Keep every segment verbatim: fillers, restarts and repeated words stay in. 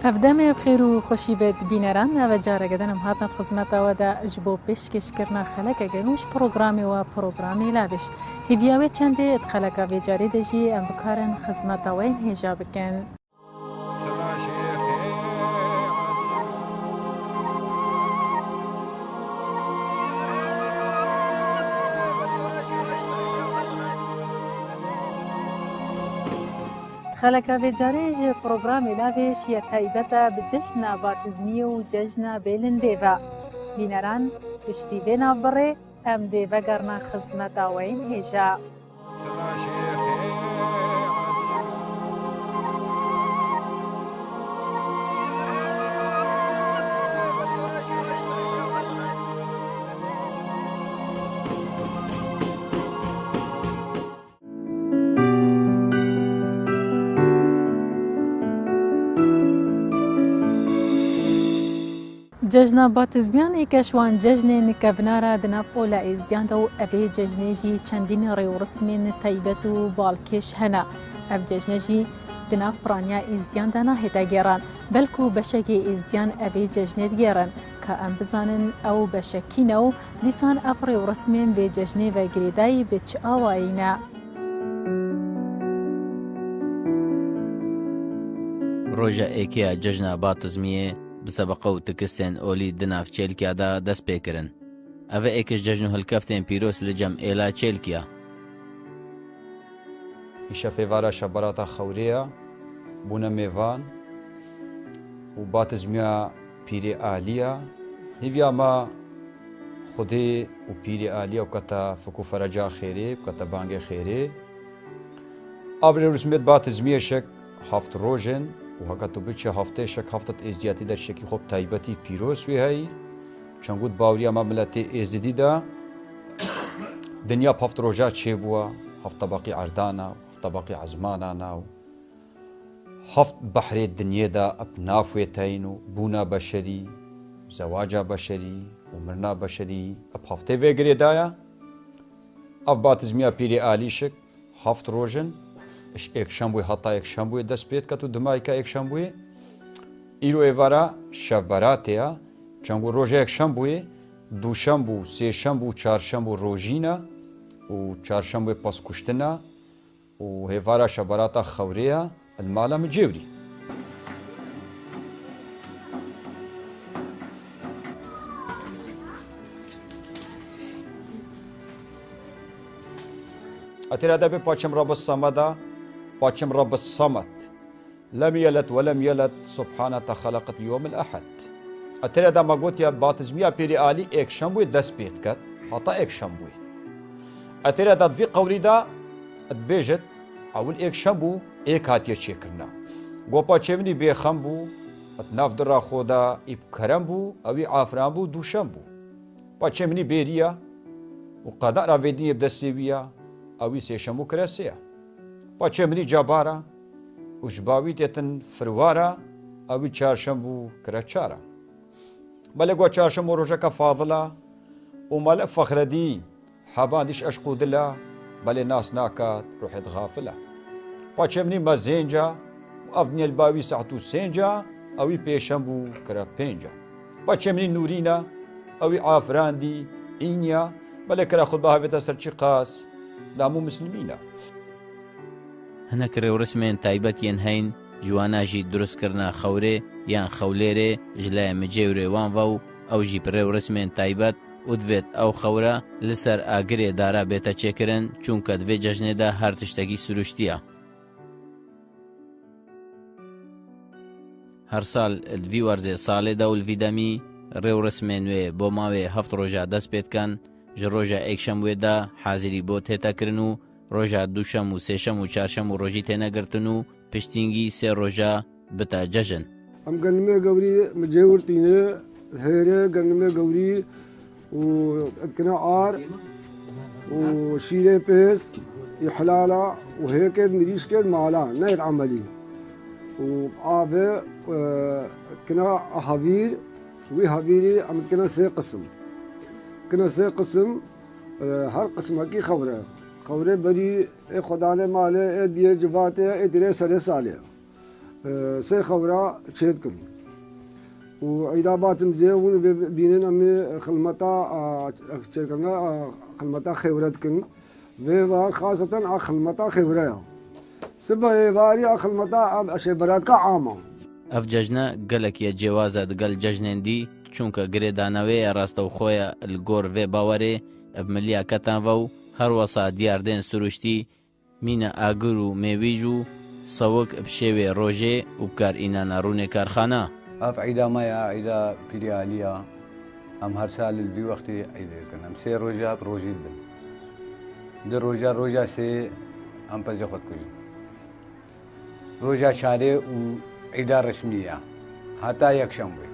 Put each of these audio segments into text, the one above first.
Ev demê bi xêr û xweşî be bîneran, ev e careke din em hatin di xizmeta we de ji bo pêşkêşkirina xelekeke nû ji programê we, programê Lavêş. Hêviya wê çendê di xeleka vê carê de jî em bikarin xizmeta we yên hêja bikin. Xeleka vê carê ji programê Lavêş ya taybet e bi cejna batizmiyê û cejna bêlindê ve. Bîneran, piştî vê navbirê em dê vegerina xizmeta we yên hêja. Cejna Batizmiyan êke ji wan cejnên kevnar e di nav ola Êzidiyan de û evê cejnê jî çendîn rê û rismên taybet û balkêş hene. Ev cejne jî di nav piraniya Êzidiyan de nahête gêran. Belkû beşekê Êzidiyan evê cejnê digêrin, ka em bizanin ew beşekî ne û dîsan ev rê û rismên vê cejnê ve girêdayî bi çi awayî ne. Roja êkê ya cejna Batizmiyê bi sebeqe û tikistên olî di nav çêlkiya de dest pê kirin. Ev e êk ji cejn û hilkeftên pîroz li cem êla çêlkiya. Îşev êvara şevberata xewrê ya, bûne mêvan û batizmiya Pîrê Alî ya. Hêviya me Xwedê û Pîrê Alî ya bikete fik û fereca xêrê, bikete bangê xêrê. Ev rê û rismê di batizmiyê şek heft roj in û heke tu biçe heftê şek hefta di êzdiyatî de tiştekî xwe bi taybetî pîroz wê heyî. Çend got baweriya me miletê êzidî de dinya bi heft roja çêbûye, heft tebeqî erdana, heft tebeqî ezmanana û heft behrê dinyê de bi nav wê teyîn û bûna beşerî, zewaca beşerî û mirina beşerî bi heftê vê girêdayî. Ev batizmiya Pîrê Alî şik heft roj in, ji êkşembûyê heta êkşembûyê dest pê diket û dimayî ke êkşembûyê. Îro êvara şevberatê ye, çend ku roja êkşembûyê, dûşembû, sêşembû, çarşembû rojîn e û çarşembûyê pez kuştin e û hêvara şevberata xewrê ye li mala Micêwrî. Etêra de bê paçim Rabbis Sameda, paçim Rabbis Samed. Lem yelet ve lem yelet, subhanete xeleqet yomil ehed. Etêra de me gotiye batizmiya Pîrê Alî êkşembûyê dest pê diket, heta êkşembûyê. Etêra de di vî qewlî de dibêjit, ewil êkşembû êk hatiye çêkirina. Go paçê min î bêxem bû, di nav dira xwe de î bi kerem bû, ewî afiran bû, dûşem bû. Paçê min î bêriya û qedera vê dinyê bi destê wî ya, ewî sêşem û kire sê ya. Paçê min î cebara û ji bawî têtin firwara, ewî çarşem bû kire çara. Belê go çarşem û rojeke fadila û Malik Fexredîn, Hebandîş eşq û dila, belê nas nakat ruhê di xafila. Paçê min î mezênca û ev dinyê li bawî saet û sênca, ewî pêşem bû kire pênca. Paçê min î nûrîna, ewî afirandî, înya, belê kira xutba havête ser çiqas, lamû mislimîna. Hinek rêwrismên taybet yên heyn, ji wana jî dirustkirina xewrê yan xewlêrê ji laya Micêwrê wan ve û ew jî bi rêwrismên taybet û divêt ew xewra li ser agirê dara bête çêkirin, çûnke di vê cejnê de her tiştekî siruştiye. Her sal di vî werzê salê de û li vî demî rêwrismên wê bo mawê heft roja dest pê dikin, ji roja êkşemwê de hazirî bo tête kirin û roja dûşem û sêşem û çarşem û rojî têne girtin û piştîngî sê roja bite cejin. Em genimê gewrî mi cêwirtîne, hêrê genimê gewrî û dikine ar û şîrê pêz, îhlala û hêkê mirîşkê mala, neyê emelî. Û avê, e, dikine havîr, wî havîrî em dikine sê qisim. Dikine sê qisim, e, her qisimekî xewre. Xewrê berî ê xwedanê malê, ê diyê civatê, ê dirê serê salê. Sê xewra çê dikin. Û eyda batim zê hûn bê-, bînin em ê xilmeta, a, çêkirina, a, xilmeta xewre dikin. Vê var xaseten a xilmeta xewre ya. Siba êvarî a xilmeta a şêberatka ama. Ev cejne gelek ye cêwaz e digel cejnên dî, çunke girêdana wê ya rastewxo ye. Li gor vê bawerê ev miliya ketan ve û her wesa diyardên siruştî, mîna agir û mêvîj û sewik bi şêwê rojê û bi kar înana rûnê karxana. Ev eyda me ya, eyda Pîrê Alî ya. Em her sal li vî wextî eydê dikin. Em sê roja bi rojî dibin. Di roja, roja sê em pezê xwe dikujin. Roja çarê û eyda resmî ya. Heta yekşembe.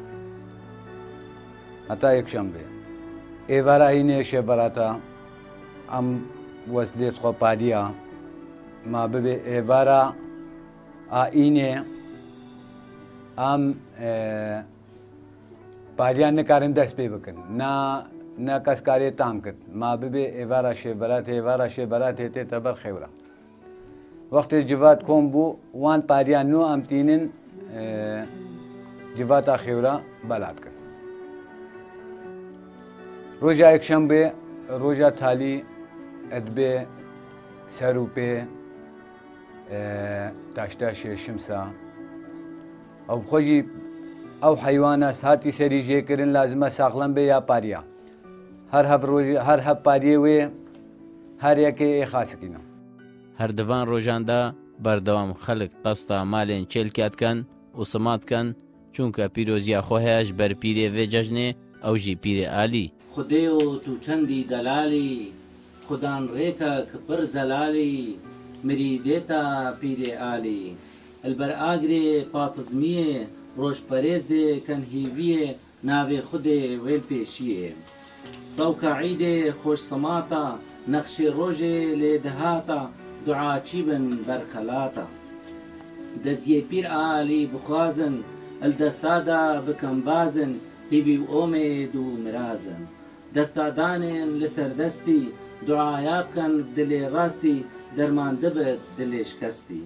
Heta yekşembe. Êvara înê şêberata, em wesdê xwe padiya, ma bibê êvara a înê, em, e, padiya nikarin dest pê bikin. Na, na kes karê tam kir. Ma bibê êvara şêberat, êvara şêberat hê tê teber xewra. Wextê civat kom bû, wan pariya nû em tînin, e, civata xêwra bela dikin. Roja yekşembê, roja talî, edbê, ser û pê, e, taşta şêşimsa. Ew xwe jî, ew heywana hatî serî jê kirin, lazim e saxlem bê ya pariya. Her hev rojî, her hev pariyê wê, her yekê ê xasikî ne. Her di van rojan de berdewam xelk qesta malên çêlkiya dikin û sima dikin, çunke pîroziya xwe heye ji ber pîrê vê cejnê, ew jî pîrê Alî. Xwedêyo tu çendî delalî, xudan rêkek pir zelalî, mirîdê te pîrê Alî. Li ber agirê patizmiyê, rojperêz dê ken hîviyê, navê Xwedê wê li pêşiyê. Sewka îdê xweş simata, nexşê rojê lê dihata, dua çî bin ber xelata. Deziyê pîr Alî bixwazin, li desta de bikin bazin, hîvî û omêd û mirazin. Desta danên li ser destî, duaya bikin bi dilê rastî, derman dibit dilê şikestî.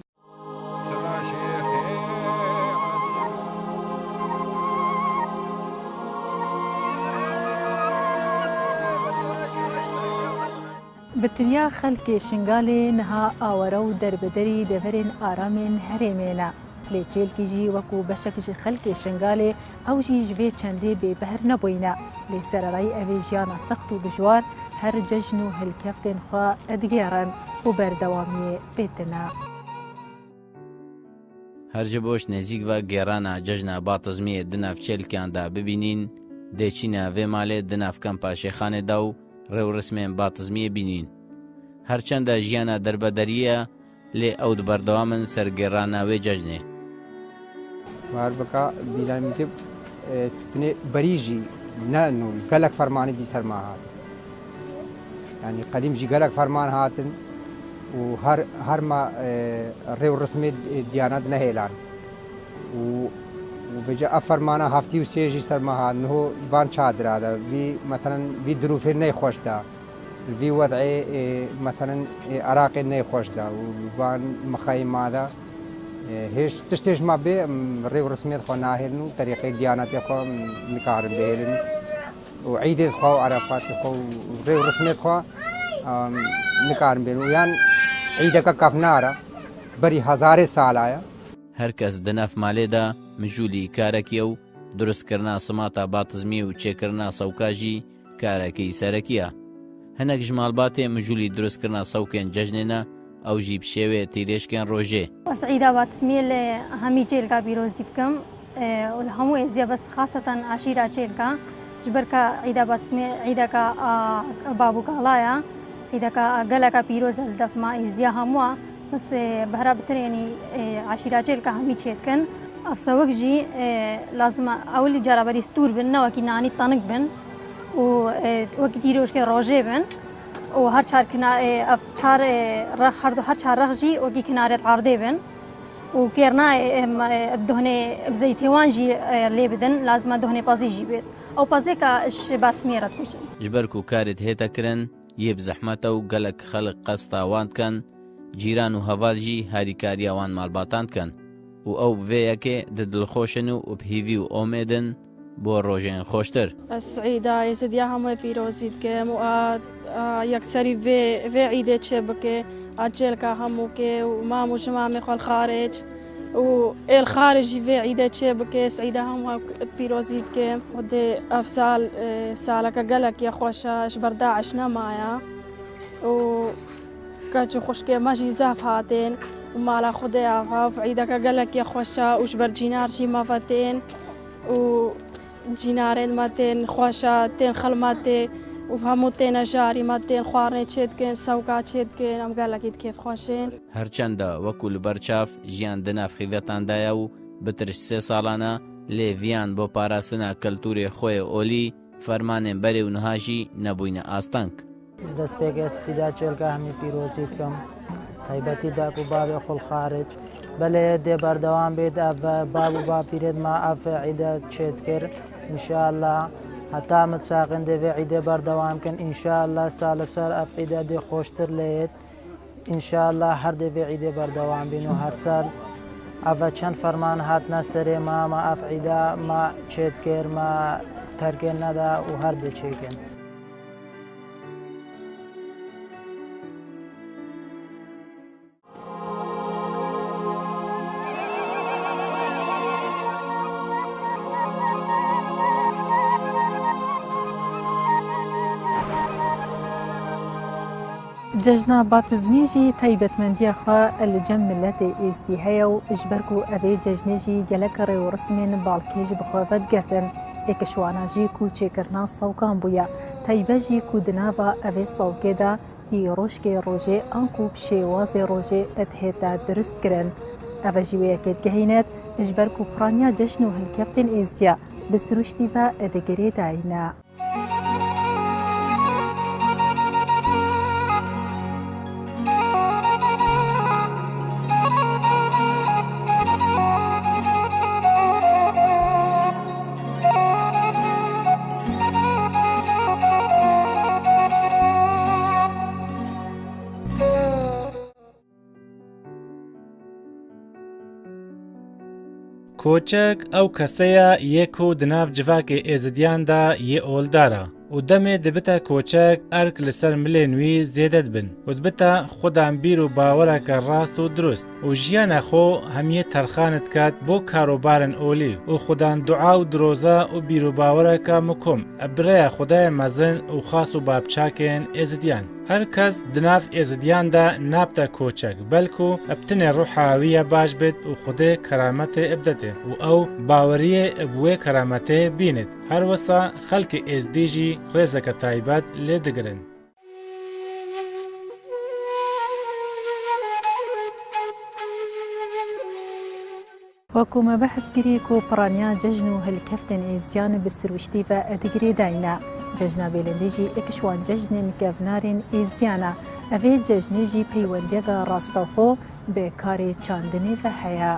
Bi tiriya xelkê Şingalê niha aware û derbiderî deverên aramên herêmê ne. Lê çêlkî jî wekû beşek ji xelkê Şingalê, ew jî ji vê çendê bêbehr nebûyne. Lê sererayî evê jiyana sext û dijwar her cejn û hilkeftên xwe digêrin û berdewamiyê pê tine. Her ji bo ji nêzîk ve gêrana cejna batizmiyê di nav çêlkiyan de bibînîn, dê çîna vê malê di nav kempa Şêxanê de û rêwrismên batizmiyê bînîn. Her çend e jiyana derbederî ye, lê ew di berdewam in ser gêrana wê cejnê. Wer bika bîlanî te, e, tu binê berî jî ne nû gelek fermanî dî ser me hat. Yanî qedîm jî gelek ferman hatin û her, her ma, e, rê û rismê, e, diyanat nehêlan. Û, û vêca ev fermana heftî û sê jî ser me hat. Niho van çadira de, vî, meselen, vî dirûfê neyxweş de, vî wed'ê, e, meselen, e, Iraqê neyxweş de û van mixeyma de, e, hêj, tiştê ji me bê, em, rê û rismê xwe nahêlin û terîqê diyanetê xwe, em, nikarin bihêlin. Û îdê xwe û erefatê xwe û rê û rismê xwe, em, nikarin bên. Û yan îdeke kevnar e, berî hezarê sala ye. Her kes di nav malê de mijûlî karekî ye û durustkirina simata batizmî û çêkirina sewka jî karekî serekî ye. Hinek ji malbatê mijûlî durustkirina sewkên cejnê ne, ew jî bi şêwê tîrêşkên rojê. Ez îda batizmiyê li hemî çêlka pîroz dî dikim. E, û li hemû êzdiya bes xaseten eşîra çêlka, ji ber ka îda batizmê îdeka a bab û kala ye, îdeka geleka pîroz e li def ma êzdiya hemû a, bes, e, behra bitir, yanî, e, eşîra çêlka hemî çê dikin. Ev sewik jî, e, lazim e ewilî cara berî stûr bin, ne wekî nanî tenik bin û, e, wekî tîroşkê rojê bin û her çar kina-, e, ev çar, e, rex, her du, her çar rex jî wekî kinarê erdê bin. û kêr nayê, em, e, dohnê zeytê wan jî, e, lê bidin, lazim e dohnê pezî jî bêt. Ew pezêka ji batizmiyê re dikujin. Ji ber ku karê dihête kirin, yê bi zehmet e û gelek xelk qesta wan dikin, cîran û heval jî harîkariya wan malbatan dikin. û ew bi vê yekê di dilxweş in û bi hîvî û omêd in bo rojên xweştir. Ez Eîda Êzidiya hemû pîrozî dikim û a, a yekserî vê, vê îdê çê bike, a çêlka hemû kê û mam û jimamê xwe li xaric û ê li xaric jî vê îdê çê bike. Ez Eîda hemû pîrozî dikim. Xwedê ev sal, e, saleke gelek ya xweş e, ji ber DAIŞ nemaye û keç û xwişkê me jî zaf hatin û mala Xwedê ava ev îdeke gelek ya xweş e û ji ber cînar jî me ve tên û cînarên me tên xweş e, tên xilmetê û hemû têne jarî me tên xwarinê çê dikin, sewka çê dikin, em gelekî di kêfxweş in. Her çenda wekû li ber çav jiyan di nav xîvetan de ye û bitir ji sê salan e, lê viyan bo parastina keltûrê xwe yê olî, fermanên berê û niha jî nebûyne asteng. Destpêkê ez Eîda çêlka hemî pîrozî dikim. Taybetî dek û bavê xwe li xaric. Belê dê berdewam bêt ev bav û bapîrêd me ev îde çêdikir. Înşallah heta min saqin dê vê îdê berdewam kin. Înşallah sal bi sal ev îde dê xweştir lêt. Înşallah her dê vê îdê berdewam bîn û her sal ev çend ferman hatine serê me, me ev îde me çêdikir, me terkê neda û her dê çêkin. Cejna Batizmî jî taybetmendiya xwe li cem miletê Êzdî heye û ji ber ku ev ê cejnê jî gelek rê û rismên balkêş bi xwe vedigirtin, êk ji wana jî ku çêkirina sewkan bûye, taybet jî ku di nava ev ê sewkê de tîrojkê rojê anku bi şêwazê rojê dihête dirustkirin. Ev jî wê yekê digihînet, ji ber ku piraniya cejn û hilkeftên Êzdiya bi sirûştî ve di girêdayî ne. Koçek ew kese ye yê ku di nav civakê Êzidiyan de yê oldar e û demê dibite koçek erk li ser milên wî zêde dibin û dibite xudan bîr û bawereke rast û dirust û jiyana xwe hemiyê terxan diket bo karobarên olî û xudan dua û diroza û bîr û bawereke mikum bi rêya Xwedayê mezin û xas û bapçakên Êzidiyan. Her kes di nav Êzidiyan de nabte koçek, belku bi tinê ruha wî ye baş bit û Xwedê kerametê bidetê û ew baweriyê bi wê kerametê bînit. Her wisa xelkê Êzdî jî rêzeke taybet lê digirin. Wekû me behs kirî ku piraniya cejn û hilkeftên Êzdiyan bi sirûştî ve digirêdayî ne. Cejna Bêlindê jî êk ji wan cejnên kevnarên Êzdiyan e. Ev ê cejnê jî peywendiyeke rastaxo bi karê çandinê ve heye.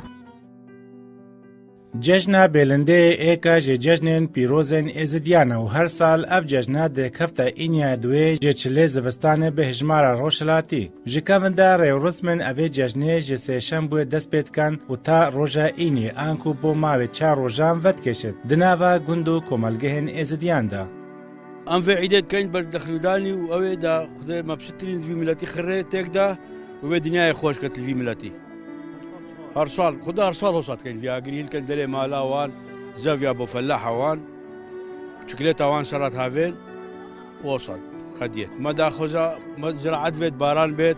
Cejna Bêlindê êka ji cejnên pîrozên Êzidiyan e û her sal ev cejna dê kefta Înya duwê ji çilê zivistanê bi hejmara rojhilatî. Ji kevin de rêwrûsmên evê cejnê ji sêşembûyê dest pê dikin û ta roja Îniyê anku bo mavê çar rojan vedikêşit di nava gund û komelgehên Êzidiyan de. Em vê îdê dikeyn ber dexilûdanî û ew ê de Xwedê me piçitirîn di vî miletî xirê têk de û vê dinyayê xweş ket li vî miletî. Her sal, Xwedê her sal hosa dikeyn vî agirî hilken derê mala wan, zevya bo felaha wan, çiklêta wan serat havên. Wosat, xediyet. Me daxwaza, me ziraet vêt, baran bêt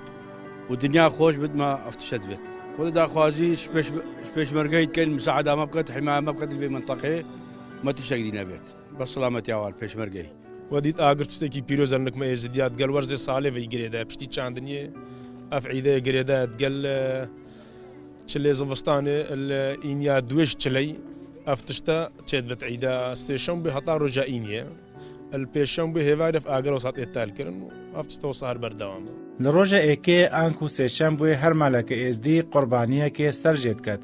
û dinya xweş bit, me ev tişt vêt. Xwedê daxwazî ji pêş-, ji pêşmergeyî dikin, misaada me biket, himaya me biket li vê mintaqê, me tiştek dî nevêt. Bes selametiya wan, pêşmergeyî. We dît agir tiştekî pîroz e, nik me Êzidiya digel werzê salê ve girêde, piştî çandiniyê ev îde girêde digel, e, çilê zivistanê li Îniya duwêj çiley ev tişte çêdibit îda sêşembê heta roja Îniyê. Li pêşembê hêvarê ev agir wesat êtal kirin û ev tişte wesa her berdewam e. Li roja êkê anku sêşembê her maleke êzdî qurbaniyekê ser jê diket.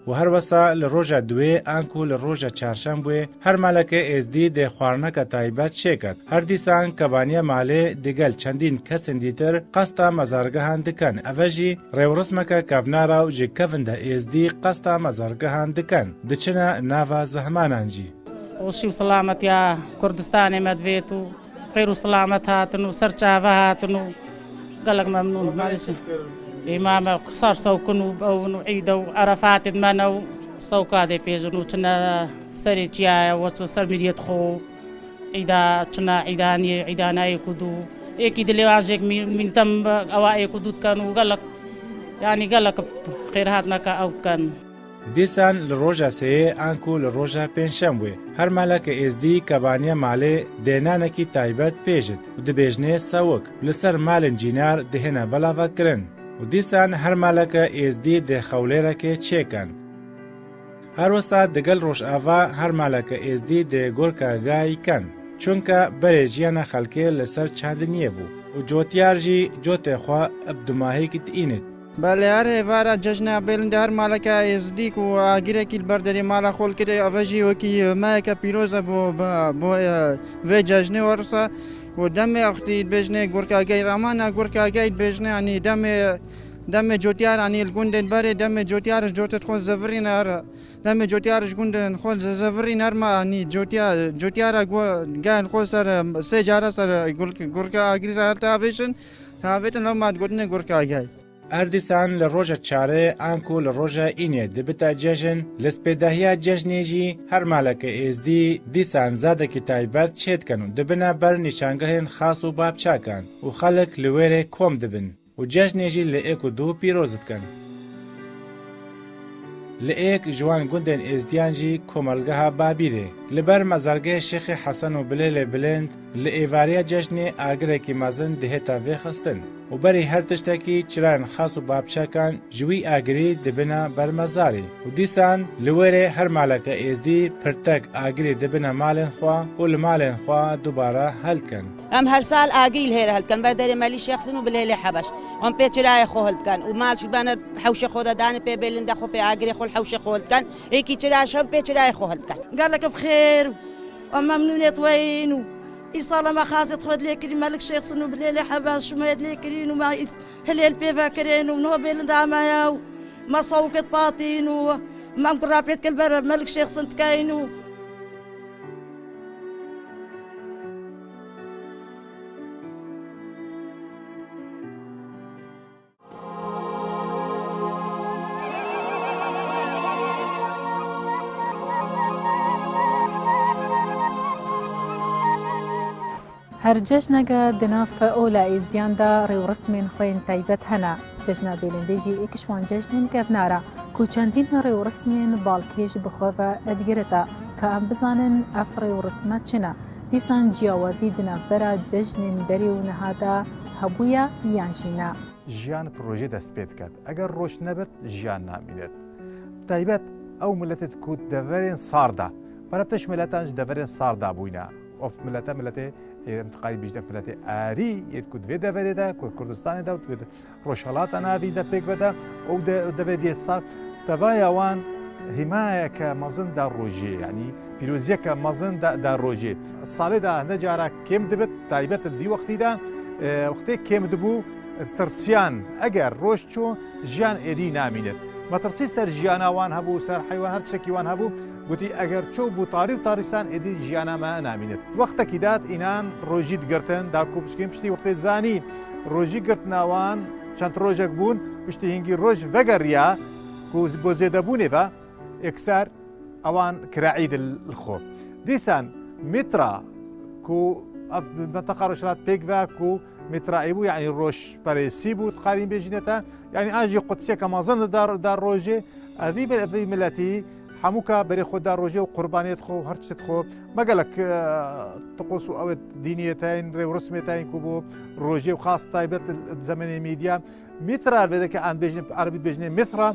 û her wesa li roja duwê anku li roja çarşembê her maleke êzdî dê xwarineke taybet çêket. Her dîsan kebaniya malê digel çendîn kesên dîtir qesta mezargehan dikin. Eve jî rêwrismeke kevnar e û ji kevin de êzdî qesta mezargehan dikin. Diçine nava zehmanan jî. Xweşî û selametiya Kurdistanê me divêt û xêr û selamet hatin û ser çava hatin û gelek memnûn. Îmame sar sewkin û ew û îde û Erefatê di me ne û sewka dê pêjin û çine serê çiyayê, we çi ser mîriyet xwe û îda çine îdaniyê, îdanayê ku dû. Êkî dilê wan jêk mî-, mîntem ewa ê ku dû diken û gelek, yanî gelek xêrhatneke ew diken. Dîsan li roja sêyê anku li roja pêncşembê her maleke êzdî kebaniya malê dê nanekî taybet pêjit û dibêjnê sewik. Li ser malên cînar dihêne belavekirin û dîsan her maleke êzdî dê xewlêrekê çêken. Her wisa digel rojava her maleke êzdî dê gurka gayî ken. Çunke berê jiyana xelkê li ser çandiniyê bû û cotyar jî cotê xwe bi dumahîk diînit. Belê, her êvara cejna Bêlindê her maleke êzdî ku agîrekî li ber derê mala xwe li kirê, eve jî wekî meheke pîroz e bo, bo, bo, e, vê cejnê werisa. Û demê wextî dibêjnê gurka gey, ramana gurka gey dibêjnê, yanî demê, demê cotyar, yanî li gundên berê demê cotyar ji cotê xwe zevirîn her, demê cotyar ji gundên xwe ze-, zevirîn her ma, yanî cotya-, cotyara gu-, gel xwe ser, e, sê cara ser, e, gurk-, gurka agirî re her tavêşin, tavêtin lewma digotinê gurka gey. Her dîsan li roja çarê anku li roja înê dibite cejn, li spêdahiya cejnê jî her maleke êzdî dîsan zadekî taybet çêdikin û dibine ber nîşangehên xas û bapçakan û xelk li wê rê kom dibin û cejnê jî li êk û du pîroz dikin. Li êk ji wan gundên êzdiyan jî komelgeha Babîrê. Li ber mezargehê Şêxê Hesen û Bilêlê Bilind li êvariya cejnê agirekî mezin dihête vêxistin û berî her tiştekî çirayên xas û bapçekan ji wî agirî dibine ber mezarî û dîsan li wê rê her maleke êzdî pirtek agirî dibine malên xwe û li malên xwe dubare heldikin. Em her sal agirî li hêre hildikin, ber derê Melî Şêxsin û Bilêlê Hebeş. Em pê çirayê xwe hildikin û mal ji bene hewşê xwe de danê pê bêlinde xwe pê agirê xwe li hewşê xwe hildikin. Êkî çira ji hev pê çirayê xwe hildikin. Gelek bi xêr û em memnûnêt we yîn û îsal em xazêt xwe dilê kirî Melik Şêxsin û Bilêlê Hebeş me dilê kirîn û me ît hilê li pê vekirin û no bêlinde me ye û me sewkêt patîn û me em kurapêt kil ber Melik Şêxsin dikeyn û Her cejneke di nav ola êzdiyan de rêwrismên xwe yên taybet hene. Cejna Bêlindê jî êk ji wan cejnên kevnar e ku çendîn rêwrismên balkêş bi xwe ve digirite. Ka em bizanin ev rêwrisme çi ne? Dîsan ciyawazî di navbera cejnên berê û niha de hebûye yan jî ne? Jiyan bi rojê dest pê diket. Eger roj nebit, jiyan namînet. Bi taybet ew miletê ku deverên sar de, pere pişt miletan ji deverên sar de bûyne. Of milete, miletê, ê, em dixayî bîjin, miletê arî yê ku di vê deverê de, ku Kurdistanê de û di vê de Rojhelata navî de pêk ve de, ew de, devê dê sar, tevaya wan hîmayeke mezin da rojê, yanî pîroziyeke mezin da, da rojê. Salê de hinde cara kêm dibit, taybet li vî wextî de, e, wextê kêm dibû, tirsiyan, eger roj çû, jiyan êdî namînit. Metirsî ser jiyana wan hebû, ser heywan, her tiştekî wan hebû. Gotî, eger çû bû tarî û tarîstan êdî jiyana me namînit. Wextekî dat înan rojî digirtin, da ku pişkên piştî wextê zanî rojî girtina wan çend rojek bûn, piştî hingî roj vegeriya ku bo zêdebûnê ve êkser ewan kire îd li xwe. Dîsan Mîtra ku ev menteqa Rojhilat pêk ve ku Mîtra ê bû, yanî roj perêsî bû, dixarîn bêjîne te, yanî an jî qudsiyeke mezin li dar, dar rojê, Evî be-, evî miletî hemûka berê xwe da rojê û qurbaniyê xwe û her tiştê xwe. Me gelek, e, tiqos û ewê dîniyê teyên, rêwrismê teyên ku bû rojê û xas taybet di zemenê mîdiya. Mîtra vê de ke em bêjin, erebî bêjinê Mîtra,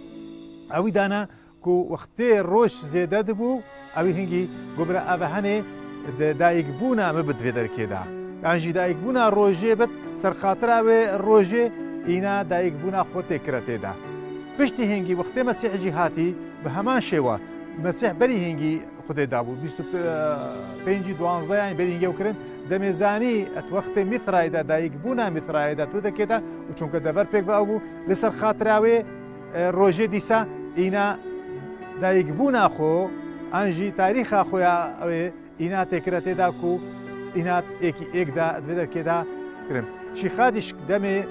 ewî dana ku wextê roj zêde dibû, ewî hingî gobira eve henê di dayikbûna min bit vê derkê de. Yan jî dayikbûna rojê bit, ser xatira wê rojê îna dayikbûna xwe tê kire tê de. Piştî hingî wextê Mesîh jî hatî, bi heman şêwa Mesîh berî hingî Xwedê dabû. Bîst û pêncî duwazdeh, yanî berî hingê ew kirin, demê zanî et wextê Mîtrayê de, dayikbûna Mîtrayê de tu dekê de û çunke dever pêk ve ew bû, li ser xatira wê, e, rojê dîsa îna dayikbûna xwe an jî tarîxa xwe ya ew ê Înat tê kire tê da ku înat êkî êk da di vê derkê da kirin. Şîxadîş demê,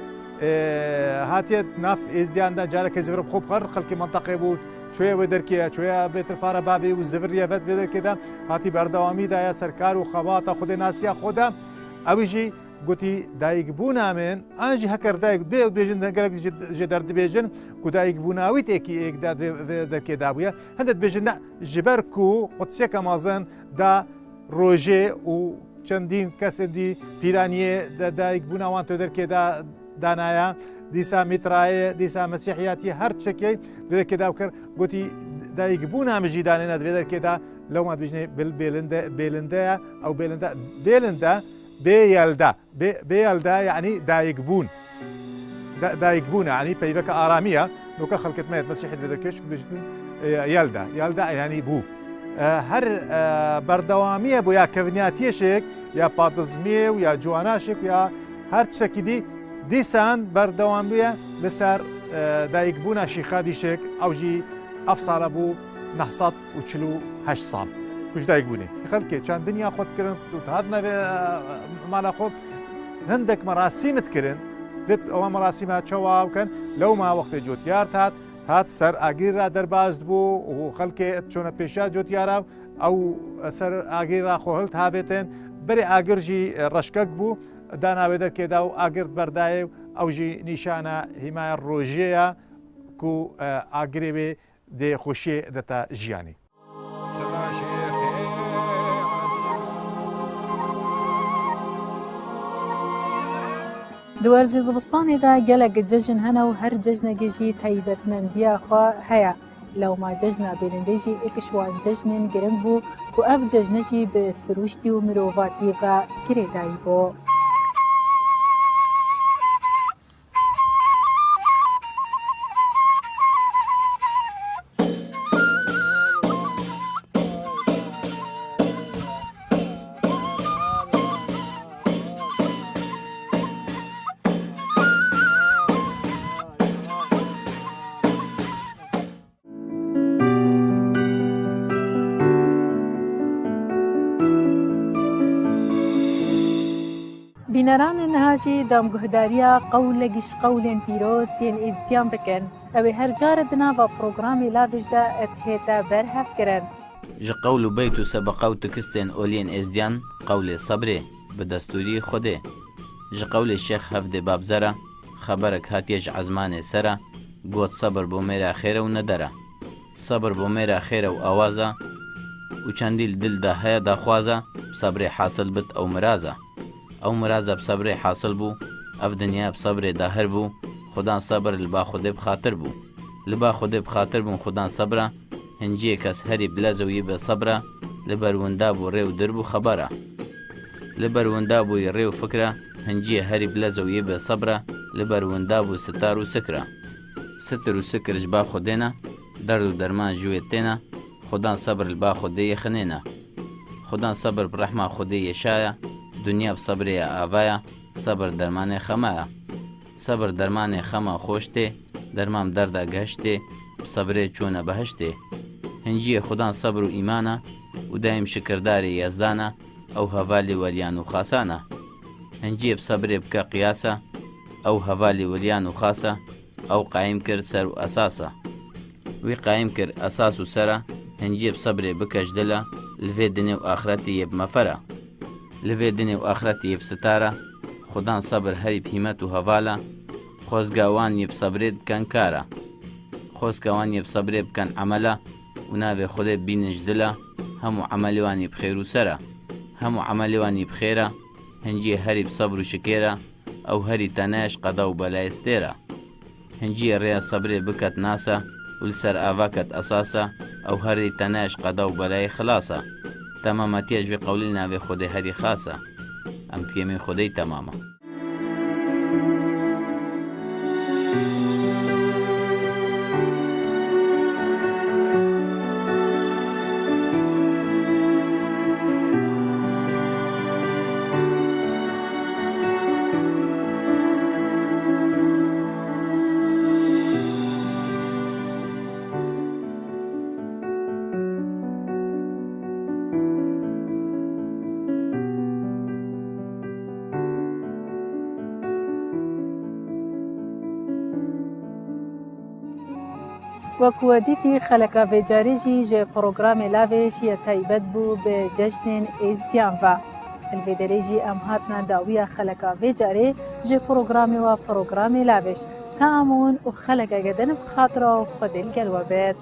e, hatiye nav êzdiyan de careke zivir bi xwe bixer, xelkê menteqê bû, çoya wê derkê ye, çoya Bêtirfara Babê û ziviriye vet vê derkê de hatî berdewamî daye ser kar û xebata xwedê nasiya xwe de. Ew jî gotî dayikbûna min, an jî heker dayik bê û dibêjin gelek jê, jê derdibêjin ku dayikbûna wî têkî êk da vê, vê derkê da bûye. Hindek dibêjin ne, ji ber ku Qudsiyeke mezin da rojê û çendîn kesên dî pîraniyê de dayikbûna wan tu derkê da danaya, dîsa Mîtrayê, dîsa Mesîhiyatî her tiştekê vê derkê da kir, gotî dayikbûna min jî danêne di vê derkê da, lewma dibêjinê bil-, bêlinde, bêlinde ye, ew bêlinde, bêlinde, bê yelda. Bê, bê yelda, yanî dayikbûn. Da-, dayikbûn, yanî peyveke aramiya. Noka xelkê me yet Mesîhî divê de keşk bêjin, e, yelda. Yelda, yanî bû. E, her, e, berdewamiye bû ya kevniyatiyê şêk, ya patizmiyê û ya ciwana şêk û ya her tiştekî dî, dîsan berdewamiye li ser, e, dayikbûna Şîxadîşêk, ew jî ev sala bû neh sed û çil û heşt sal ku ji dayik bûnê. Xelkê çendin ya xwe dikirin û dihatin vê, e, mala xwe. Hindek merasîm dikirin. Vê ewa merasîma çawa bikin? Lewma wextê cotyar dihat, hat ser agirê re derbas dibû û xelkê çûne pêşiya cotyara, ew ser agirê re xwe hilt havêtin. Berê agir jî, e, reşkek bû, dana wê derkê da û agir berdayê û ew jî nîşana hîmaya rojê ye ku, e, agirê wê dê xweşiyê dete jiyanê. Di werzê zivistanê de gelek cejn hene û her cejnekê jî taybetmendiya xwe heye. Lewma cejna bêlindê jî êk ji wan cejnên giring bû ku ev cejne jî bi sirûştî û mirovatiyê ve girêdayî bû. Bîneranên niha jî damguhdariya qewlek ji qewlên pîroz yên Êzdiyan bikin. Ew ê her care di nava programê Lavij de dihête berhevkirin. Ji qewl û beyt û sebeqa û tikistên oliyên Êzdiyan qewlê sebrê bi destûrî Xwedê. Ji qewlê Şêx Hevdê Babzera xeberek hatiye ji ezmanê sera, got, sebir bo mêra xêr e û nedera. Sebir bo mêra xêr e û awaza û çendî li dil de heye daxwaza, bi sebrê hasil bit ew miraza. Ew miraza bi sebrê hasil bû, ev dinya bi sebrê dahir bû, Xudan sebir li ba Xwedê bi xatir bû. Li ba Xwedê bi xatir bûn Xudan sebra, hinciyê kes herî bi lez û yê bi sebra, li ber winda bû rê û dir bû xebera. Li ber winda bûyî rê û fikra, hinciyê herî bi lez û yê bi sebra, li ber winda bû sitar û sikra. Sitir û sikir ji ba Xwedê ne, derd û derman ji wê têne, Xudan sebir li ba Xwedê yê xinêne. Xudan sebir bi rehma Xwedê yê şaya, dinya bi sebrê ya avaya, sebir dermanê xema ya. Sebir dermanê xema xweş tê, derman bi derda gehiştê, bi sebrê çûne behiştê. Hinciyê Xudan sebir û îmana û daîm şikirdarê Yezdana, ew hevalê weliyan û xasana. Hinciyê bi sebrê bike qiyasa, ew hevalê weliyan û xasa, ew qayîm kir ser û esasa. Wî qayîm kir esas û sera, hinciyê bi sebrê bike ji dila, li vê dinê û axretê yê bi mefera. Li vê dinê û axretê yê bi sitara, Xudan sebir herî bi hîmet û hevala, xwezga wan yê bi sebrê diken kara. Xwezga wan yê bi sebrê biken emela û navê Xwedê bînin ji dila, hemû emelê wan yê bi xêr û sera. Hemû emelê wan yê bi xêra, hinciyê herî bi sebr û şikêra, ew herî tenaya ji qeda û belayê stêra. Hinciyê rêya sebrê biket nasa û li ser ava ket esasa, ew herî tenaya ji qeda û belayê xilasa. Temametiya ji vê qewlî li navê Xwedê herî xasa. Em dikêmîn Xwedê yî temama. Wek we dîtî, xeleka vê carê jî ji programê Lavêş yê taybet bû bi cejnên êzdiyan ve. Li vê derê jî em hatine dawiya xeleka vê carê ji programê we, programê Lavêş. Ta em hûn û xelekeke din bi xatira û Xwedê li gel we bêt.